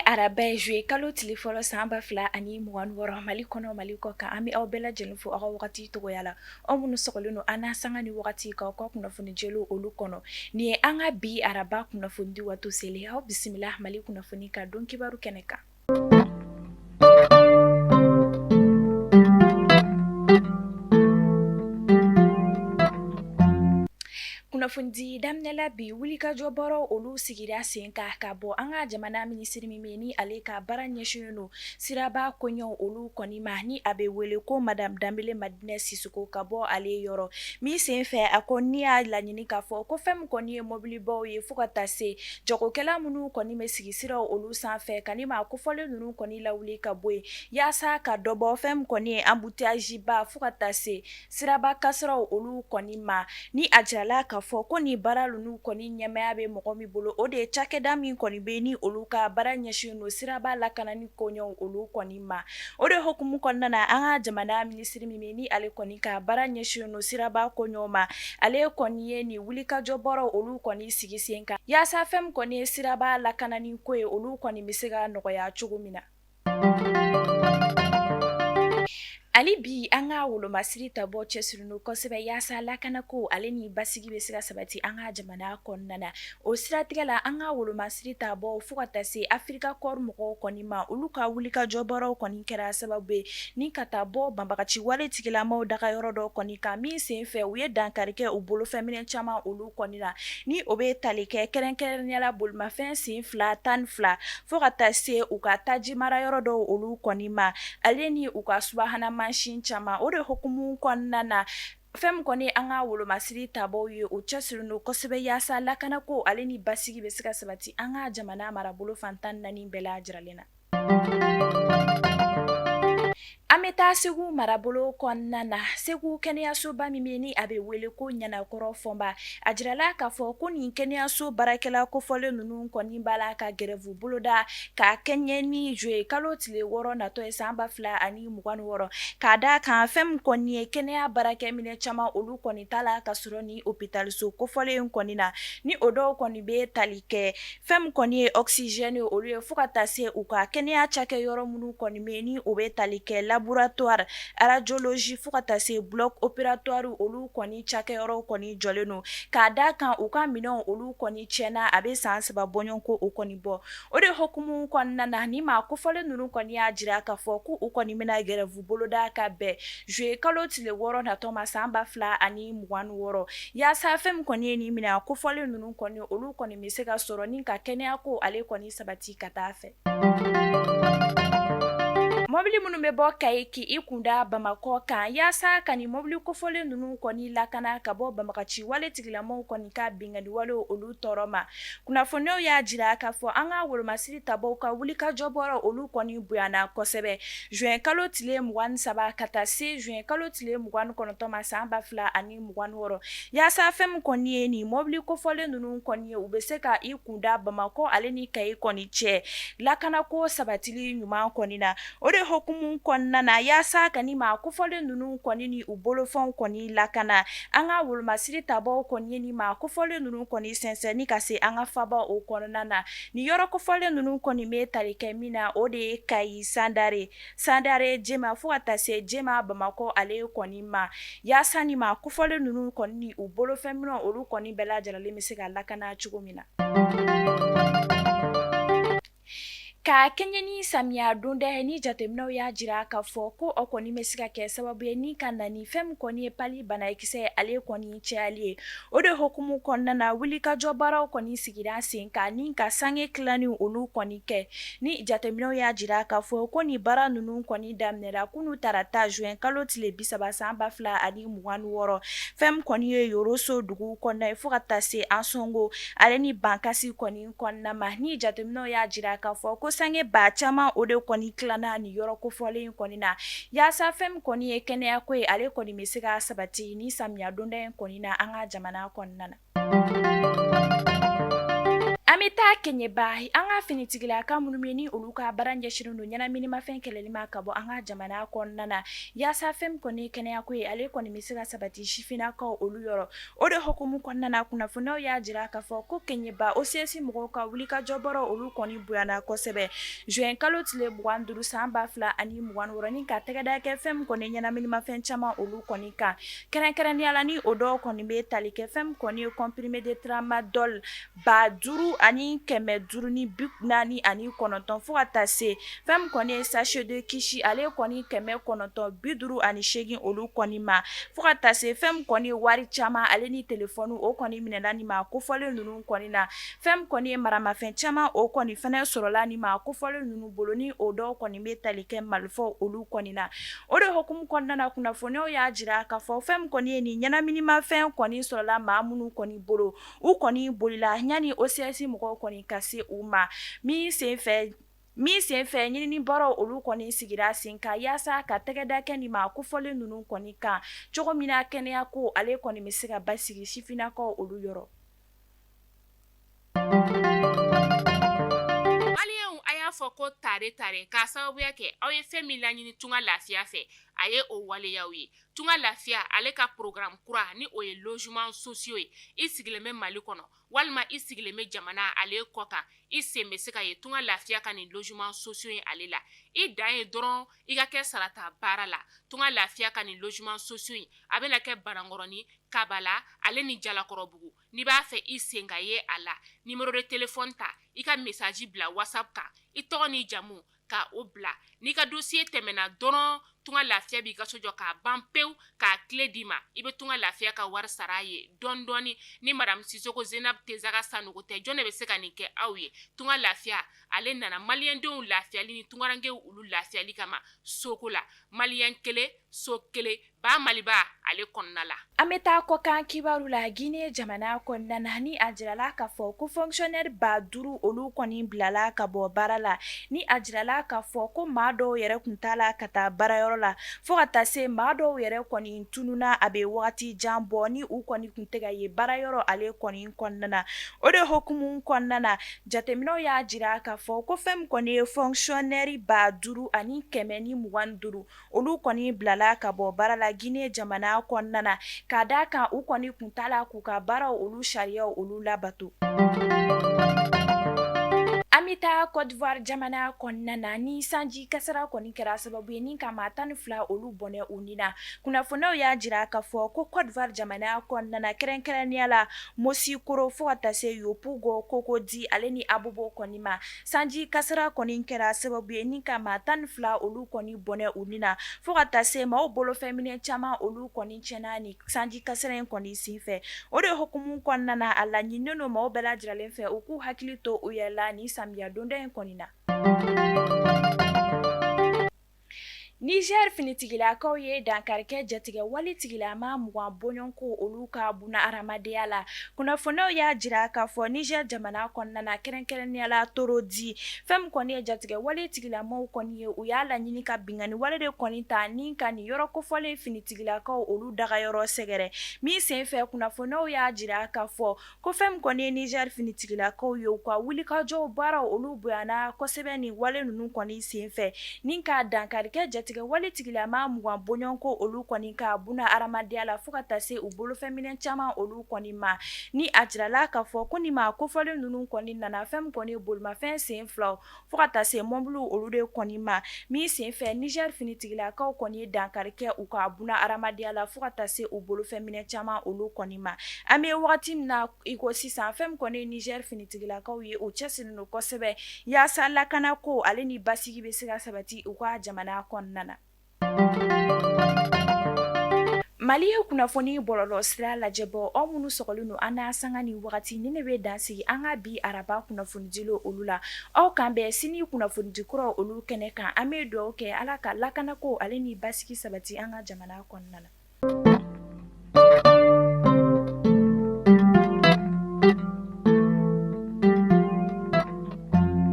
araba ye juillet kalo tile fɔlɔ san 2026, Mali kɔnɔ, Mali kɔ kan, an bɛ aw bɛɛ lajɛlen fo aw ka wagati cogoya la, aw minnu sɔgɔlen don an na sanga ni wagati k'aw ka kunnafoni jɛlenw olu kɔnɔ. Nin ye an ka bi araba kunnafoni di waati selen, aw bisimila Mali kunnafoni ka don kibaru kɛnɛ kan. Kunnafonidi daminɛ la bi wulikajɔ baaraw olu sigira sen kan ka bɔ an ka jamana minisiri min bɛ ni ale ka baara ɲɛsinnen don siraba koɲɛw olu kɔni ma, ni a bɛ wele ko madame Danbele Madinɛ Sisoko ka bɔ ale yɔrɔ min sen fɛ, a ko n'i y'a laɲini k'a fɔ ko fɛn min kɔni ye mobilibaw ye fo ka taa se jagokɛla minnu kɔni bɛ sigi siraw olu sanfɛ ka ni maa kofɔlen ninnu kɔni lawuli ka bɔ yen yaasa ka dɔ bɔ fɛn min kɔni ye embouteillage ba fo ka taa se siraba kasaraw olu kɔni ma. Ni a jirala k'a fɔ ko ni baara ninnu kɔni ɲɛmaaya bɛ mɔgɔ min bolo, o de ye cakɛda min kɔni bɛ ni olu ka baara ɲɛsinnen don siraba lakanani koɲɛw olu kɔni ma. O de hukumu kɔnɔna na, an ka jamana minisiri min bɛ ni ale kɔni ka baara ɲɛsinnen don siraba koɲɛw ma, ale kɔni ye nin wulikajɔ baaraw olu kɔni sigi sen kan yaasa fɛn min kɔni ye siraba lakanani ko ye, olu kɔni bɛ se ka nɔgɔya cogo min na. Hali bi an ka wolomasiri tabaw cɛsirilen don kosɛbɛ yaasa lakanako ale ni basigi bɛ se ka sabati an ka jamana kɔnɔna na. O siratigɛ la, an ka wolomasiri tabaw fo ka taa se Africa Corps mɔgɔw kɔni ma, olu ka wulikajɔ baaraw kɔni kɛra sababu ye ni ka taa bɔ banbagaci wale tigilamaw dagayɔrɔ dɔ kɔni kan, min sen fɛ u ye dankari kɛ u bolofɛnminɛ caman olu kɔni na, ni o bɛ tali kɛ kɛrɛnkɛrɛnnenya la bolimafɛn sen fila 12 fo ka taa se u ka taji mara yɔrɔ dɔw olu kɔni ma, ale ni u ka subahana mansin caman. O de hukumu kɔnɔna na, fɛn min kɔni an ka wolomasiri tabaw ye, u cɛsirilen don kosɛbɛ yaasa lakanako ale ni basigi bɛ se ka sabati an ka jamana marabolo fan 14 bɛɛ lajɛlen na. An bɛ taa Segu marabolo kɔnɔna na. Segu kɛnɛyasoba min bɛ ni a bɛ wele ko Ɲanakɔrɔ Fɔnba, a jirala k'a fɔ ko nin kɛnɛyaso baarakɛla kofɔlen ninnu kɔni b'a la ka gɛrɛfu boloda ka kɛɲɛ ni juillet kalo tile 6 natɔ ye san 2026, k'a d'a kan fɛn min kɔni ye kɛnɛya baarakɛminɛn caman olu kɔni t'a la ka sɔrɔ ni hôpitalso kofɔlen in kɔni na, ni o dɔw kɔni bɛ tali kɛ fɛn min kɔni ye oxygène ye olu ye, fo ka taa se u ka kɛnɛya cakɛ yɔrɔ minnu kɔni bɛ ni o bɛ tali kɛ laboratoire, radiologie fo ka taa se bloc opératoire olu kɔni cakɛyɔrɔw kɔni jɔlen don, k'a d'a kan u ka minɛnw olu kɔni tiɲɛna a bɛ san 3 bɔɲɔgɔnko o kɔni bɔ. O de hukumu kɔnɔna na, ni maa kofɔlen ninnu kɔni y'a jira k'a fɔ ko u kɔni bɛna gɛrɛfu boloda ka bɛn juillet kalo tile 6 natɔ ma san 2026, yaasa fɛn min kɔni ye nin minɛn kofɔlen ninnu kɔni olu kɔni bɛ se ka sɔrɔ ni ka kɛnɛya ko ale kɔni sabati ka taa fɛ. Mɔbili minnu bɛ bɔ Kayi k'i kunda Bamakɔ kan, yaasa ka nin mɔbili kofɔlen ninnu kɔni lakana ka bɔ banbagaci wale tigilamaw kɔni ka binkanni walew olu tɔɔrɔ ma. Kunnafoniyaw y'a jira k'a fɔ an ka wolomasiri tabaw ka wulikajɔ baaraw olu kɔni bonyana kosɛbɛ juin kalo tile 23 ka taa se juin kalo tile 29 ma san 2026, yaasa fɛn min kɔni ye nin mɔbili kofɔlen ninnu kɔni ye, u bɛ se ka i kunda Bamakɔ ale ni Kayi kɔni cɛ lakanako sabatili ɲuman kɔni na. O de hukumu kɔnɔna na, yaasa ka nin maa kofɔlen ninnu kɔni ni u bolofɛnw kɔni lakana, an ka wolomasiri tabaw kɔni ye nin maa kofɔlen ninnu kɔni sɛnsɛn ni ka se an ka faaba o kɔnɔna na. Nin yɔrɔ kofɔlen ninnu kɔni bɛ tali kɛ min na, o de ye Kayi Sandare, Sandare Jema fo ka taa se Jema Bamakɔ ale kɔni ma, yaasa nin maa kofɔlen ninnu kɔni ni u bolofɛnminɛw olu kɔni bɛɛ lajɛlen bɛ se ka lakana cogo min na. Ka kɛɲɛ ni samiya donda ye, ni jateminɛw y'a jira k'a fɔ ko o kɔni bɛ se ka kɛ sababu ye ni ka na ni fɛn min kɔni ye pali banakisɛ ale kɔni cayali ye. O de hukumu kɔnɔna na, wulikajɔ baaraw kɔni sigira sen kan ni ka sange tilanni olu kɔni kɛ. Ni jateminɛw y'a jira k'a fɔ ko nin baara ninnu kɔni daminɛra kunun tarata juin kalo tile 30 san 2026, fɛn min kɔni ye Yoroso dugu kɔnɔna ye fo ka taa se Ansɔngo ale ni Bankasi kɔni kɔnɔna ma. Ni jateminɛw y'a jira k'a fɔ ko sange ba caman o de kɔni tilanna nin yɔrɔ kofɔlen in kɔni na, yaasa fɛn min kɔni ye kɛnɛya ko ye, ale kɔni bɛ se ka sabati ni samiya donda in kɔni na an ka jamana kɔnɔna na. An An bɛ taa Kɛɲɛba, an ka finitigilaka minnu bɛ ni olu ka baara ɲɛsinnen don ɲɛnaminimafɛn kɛlɛli ma ka bɔ an ka jamana kɔnɔna na, yaasa fɛn min kɔni ye kɛnɛyako ye, ale kɔni bɛ se ka sabati sifinnakaw olu yɔrɔ. O de hukumu kɔnɔna na, kunnafoniyaw y'a jira k'a fɔ ko Kɛɲɛba OCS mɔgɔw ka wulikajɔ baaraw olu kɔni bonyana kosɛbɛ juin kalo tile 25 san 2026 ni ka tɛgɛda kɛ fɛn min kɔni ye ɲɛnaminimafɛn caman olu kɔni kan, kɛrɛnkɛrɛnnenya la ni o dɔw kɔni bɛ tali kɛ fɛn min kɔni ye comprimé de tramadol 5549 fo ka taa se fɛn min kɔni ye sachet de kush ale kɔni 958 olu kɔni ma, fo ka taa se fɛn min kɔni ye wari caman ale ni telefɔni o kɔni minɛna nin maa kofɔlen ninnu kɔni na. Fɛn min kɔni ye maramafɛn caman o kɔni fana sɔrɔla nin maa kofɔlen ninnu bolo, ni o dɔw kɔni bɛ tali kɛ marifaw olu kɔni na. O de hukumu kɔnɔna na, kunnafoniyaw y'a jira k'a fɔ fɛn min kɔni ye nin ɲɛnaminimafɛn kɔni sɔrɔla maa minnu kɔni bolo, u kɔni bolila yanni OCS mɔgɔw kɔni ka se u ma. Min senfɛ ɲinini baaraw olu kɔni sigira sen kan yaasa ka tɛgɛda kɛ nin maa kofɔlen ninnu kɔni kan cogo min na kɛnɛya ko ale kɔni bɛ se ka basigi sifinnakaw olu yɔrɔ. Maliyɛnw, a y'a fɔ ko tare tare k'a sababuya kɛ aw ye fɛn min laɲini Tunga Lafiya fɛ, a ye o waleyaw ye. Tunga Lafiya ale ka programme kura ni o ye logement sociaux ye. I sigilen bɛ Mali kɔnɔ walima i sigilen bɛ jamana ale kɔ kan, i sen bɛ se ka ye Tunga Lafiya ka nin logement sociaux ye ale la. I dan ye dɔrɔn i ka kɛ sarata baara la. Tunga Lafiya ka nin logement sociaux in, a bɛna kɛ Banankɔrɔni, Kabala ale ni Jalakɔrɔbugu. N'i b'a fɛ i sen ka ye a la, numéro de téléphone ta, i ka message bila WhatsApp kan, i tɔgɔ n'i jamu ka o bila. N'i ka dossier tɛmɛna dɔrɔn, Tunga Lafiya b'i ka so jɔ k'a ban pewu, k'a clé d'i ma. I bɛ Tunga Lafiya ka wari sara a ye dɔɔni dɔɔni. Ni madame Sisoko Zenab Tezaga Sanogo tɛ, jɔn de bɛ se ka nin kɛ aw ye? Tunga Lafiya ale nana maliyɛndenw lafiyali ni tungarankew olu lafiyali kama soko la. Maliyɛn kelen, so kelen, Ba Maliba ale kɔnɔna la. An bɛ taa kɔkan kibaru la. Guinée jamana kɔnɔna na, ni a jirala k'a fɔ ko fonctionnaire 5000 olu kɔni bilala ka bɔ baara la, ni a jirala k'a fɔ ko maa dɔw yɛrɛ kun t'a la ka taa baarayɔrɔ la, fo ka taa se maa dɔw yɛrɛ kɔni tununna a bɛ wagati jan bɔ, ni u kɔni kun tɛ ka ye baarayɔrɔ ale kɔni kɔnɔna na. O de hukumu kɔnɔna na, jateminɛw y'a jira k'a fɔ ko fɛn min kɔni ye fonctionnaire 5125 olu kɔni bilala ka bɔ baara la Guinée jamana kɔnɔna na, k'a d'a kan u kɔni kun t'a la k'u ka baaraw olu sariyaw olu labato. An bɛ taa Côte d'Ivoire jamana kɔnɔna na, ni sanji kasara kɔni kɛra sababu ye ni ka maa 12 olu bɔnɛ u ni na. Kunnafoniyaw y'a jira k'a fɔ ko Côte d'Ivoire jamana kɔnɔna na, kɛrɛnkɛrɛnnenya la Moussikoro fo ka taa se Yopougon Cocody ale ni Abobo kɔni ma, Sanji kasara kɔni kɛra sababu ye ni ka maa 12 olu kɔni bɔnɛ u ni na, fo ka taa se maaw bolofɛnminɛ caman olu kɔni tiɲɛna ni sanji kasara in kɔni senfɛ. O de hukumu kɔnɔna na, a laɲininen don maaw bɛɛ lajɛlen fɛ u k'u hakili to u yɛrɛ la ni samiya donda in kɔni na. Niger finitigilakaw ye dankari kɛ jatigɛwale tigilama 20 bɔɲɔgɔnko olu ka buna hadamadenya la. Kunnafoniyaw y'a jira k'a fɔ Niger jamana kɔnɔna na, kɛrɛnkɛrɛnnenya la Torodi, fɛn min kɔni ye jatigɛwale tigilamaw kɔni ye, u y'a laɲini ka binkanni wale de kɔni ta ni ka nin yɔrɔ kofɔlen finitigilakaw olu dagayɔrɔ sɛgɛrɛ. Min senfɛ, kunnafoniyaw y'a jira k'a fɔ ko fɛn min kɔni ye Niger finitigilakaw ye, u ka wulikajɔw baaraw olu bonyana kosɛbɛ nin wale ninnu kɔni senfɛ, ni ka dankari kɛ jatigɛwale tigilama 20 bɔɲɔgɔnko olu kɔni ka buna hadamadenya la, fo ka taa se u bolofɛnminɛ caman olu kɔni ma. Ni a jirala k'a fɔ ko nin maa kofɔlen ninnu kɔni nana fɛn min kɔni ye bolimafɛn sen filaw fo ka taa se mɔbiliw olu de kɔni ma. Min senfɛ, Niger finitigilakaw kɔni ye dankari kɛ u ka buna hadamadenya la, fo ka taa se u bolofɛnminɛ caman olu kɔni ma. An bɛ wagati min na i ko sisan, fɛn min kɔni ye Niger finitigilakaw ye, u cɛsirilen don kosɛbɛ yaasa lakanako ale ni basigi bɛ se ka sabati u ka jamana kɔnɔna na. Mali ye kunnafoni bɔlɔlɔ sira lajɛbɔ, aw minnu sɔgɔlen don an na sanga ni wagati, ni ne bɛ dan sigi an ka bi araba kunnafonidi olu la. Aw k'an bɛn sini kunnafonidi kura olu kɛnɛ kan. An bɛ dugawu kɛ Ala ka lakanako ale ni basigi sabati an ka jamana kɔnɔna na.